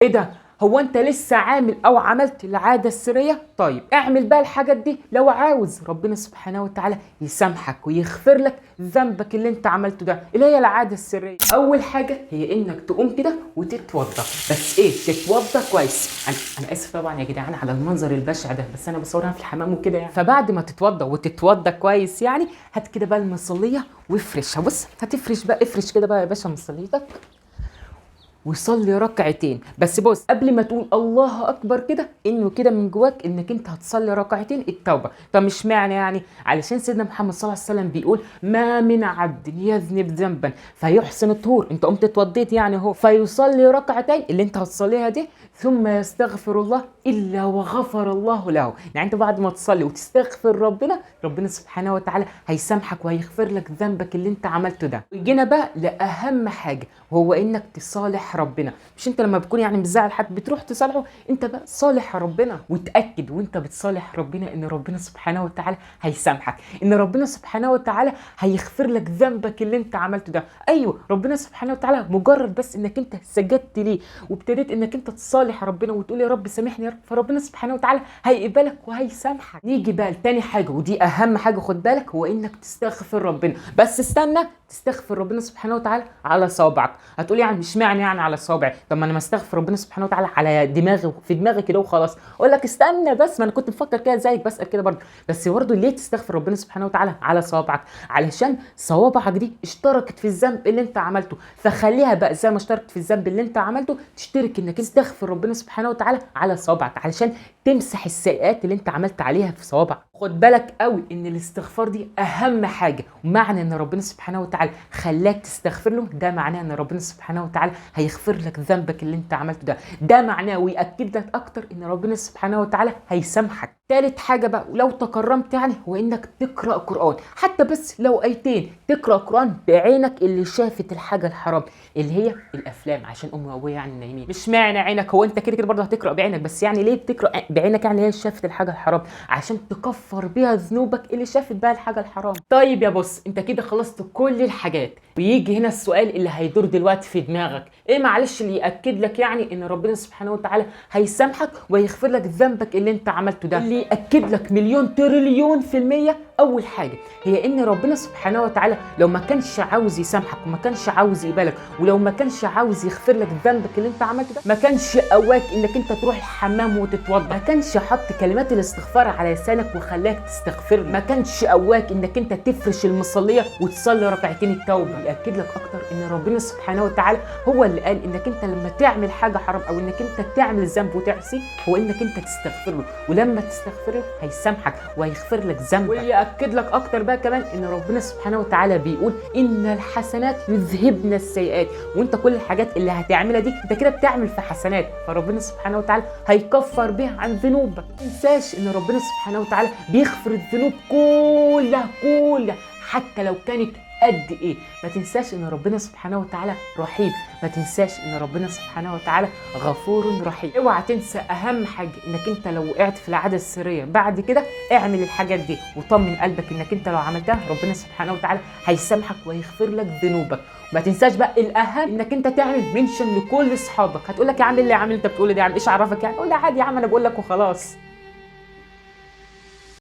ايه ده؟ هو انت لسه عامل او عملت العادة السرية؟ طيب اعمل بقى الحاجات دي لو عاوز ربنا سبحانه وتعالى يسامحك ويغفر لك ذنبك اللي انت عملته ده، اللي هي العادة السرية. اول حاجة هي انك تقوم كده وتتوضى، بس ايه؟ تتوضى كويس. انا اسف طبعا يا جدعان على المنظر البشع ده، بس انا بصورها في الحمام وكده يعني. فبعد ما تتوضى وتتوضى كويس يعني، هات كده بقى المصلية وافرشها. بص هتفرش بقى، افرش كده بقى يا باشا مصليتك وصلي ركعتين. بس بص قبل ما تقول الله اكبر كده، انه كده من جواك انك انت هتصلي ركعتين التوبة. طب مش معنى يعني؟ علشان سيدنا محمد صلى الله عليه وسلم بيقول ما من عبد يذنب ذنبا فيحسن الطهور، انت قمت اتوضيت يعني اهو، فيصلي ركعتين اللي انت هتصليها دي ثم يستغفر الله الا وغفر الله له. يعني انت بعد ما تصلي وتستغفر ربنا، ربنا سبحانه وتعالى هيسامحك وهيغفر لك ذنبك اللي انت عملته ده. ويجينا بقى لاهم حاجة، وهو انك تصالح ربنا. مش انت لما بتكون يعني مزعل حد بتروح تصالحه؟ انت بقى صالح ربنا، وتاكد وانت بتصالح ربنا ان ربنا سبحانه وتعالى هيسامحك، ان ربنا سبحانه وتعالى هيغفر لك ذنبك اللي انت عملته ده. ايوه ربنا سبحانه وتعالى مجرد بس انك انت سجدت ليه وابتديت انك انت تصالح ربنا وتقول يا رب سامحني يا رب، فربنا سبحانه وتعالى هيقبلك وهيسامحك. نيجي بقى لتاني حاجة، ودي اهم حاجة خد بالك، هو انك تستغفر ربنا. بس استنى، تستغفر ربنا سبحانه وتعالى على صوابعك. هتقول يعني مش معنى يعني على صوابعي، طب ما انا ما استغفر ربنا سبحانه وتعالى على دماغي، في دماغي كده وخلاص. اقول لك استنى بس، ما انا كنت مفكر كده زيك، بسال كده برضه. بس برضه ليه تستغفر ربنا سبحانه وتعالى على صوابعك؟ علشان صوابعك دي اشتركت في الذنب اللي انت عملته، فخليها بقى زي ما اشتركت في الذنب اللي انت عملته تشترك انك تستغفر ربنا سبحانه وتعالى على صوابعك، علشان تمسح السيئات اللي انت عملت عليها في صوابعك. خد بالك قوي ان الاستغفار دي اهم حاجة، ومعنى ان ربنا سبحانه وتعالى خلاك تستغفر له ده معناه ان ربنا سبحانه وتعالى هيغفر لك ذنبك اللي انت عملته ده. ده معناه ويأكد لك اكتر ان ربنا سبحانه وتعالى هيسامحك. تالت حاجة بقى ولو تكرمت يعني، هو انك تقرأ قرآن، حتى بس لو ايتين. تقرأ قرآن بعينك اللي شافت الحاجة الحرام اللي هي الافلام، عشان امي وابويا يعني نايمين. مش معنى عينك، هو انت كده كده برضه هتقرأ بعينك، بس يعني ليه بتقرأ بعينك يعني هي شافت الحاجة الحرام؟ عشان تكفر بيها ذنوبك اللي شافت بقى الحاجة الحرام. طيب يا بص، انت كده خلصت كل الحاجات، ويجي هنا السؤال اللي هيدور دلوقتي في دماغك، ايه معلش اللي يأكد لك يعني ان ربنا سبحانه وتعالى هيسامحك ويغفر لك ذنبك اللي انت عملته ده؟ اللي يأكد لك مليون تريليون في المية، اول حاجة هي ان ربنا سبحانه وتعالى لو ما كانش عاوز يسامحك وما كانش عاوز يقبلك ولو ما كانش عاوز يغفر لك ذنبك اللي انت عملته ده، ما كانش قواك انك انت تروح الحمام وتتوضى، ما كانش حط كلمات الاستغفار على لسانك وخلاك تستغفر، ما كانش قواك انك انت تفرش المصلية وتصلي ركعتين التوبة. يأكد لك اكتر ان ربنا سبحانه وتعالى هو اللي قال انك انت لما تعمل حاجة حرام او انك انت تعمل ذنب وتعصي، هو انك انت تستغفر له، ولما تستغفر له هيسامحك وهيغفر لك ذنبك. ويأكد لك اكتر بقى كمان ان ربنا سبحانه وتعالى بيقول ان الحسنات يذهبن السيئات، وانت كل الحاجات اللي هتعملها دي انت كده بتعمل في حسنات، فربنا سبحانه وتعالى هيكفر بيها عن ذنوبك. ما تنساش ان ربنا سبحانه وتعالى بيغفر الذنوب كلها كلها حتى لو كانت قد ايه. ما تنساش ان ربنا سبحانه وتعالى رحيم، ما تنساش ان ربنا سبحانه وتعالى غفور رحيم. اوعى تنسى اهم حاجة، انك انت لو وقعت في العادة السرية بعد كده اعمل الحاجات دي، وطمن قلبك انك انت لو عملتها ربنا سبحانه وتعالى هيسامحك ويغفر لك ذنوبك. ما تنساش بقى الاهم انك انت تعمل mention لكل اصحابك. هتقول لك يا عم اللي يا عم انت بتقول ده يا عم ايش عرفك يعني؟ قول لا عادي يا عم انا بقول لك وخلاص.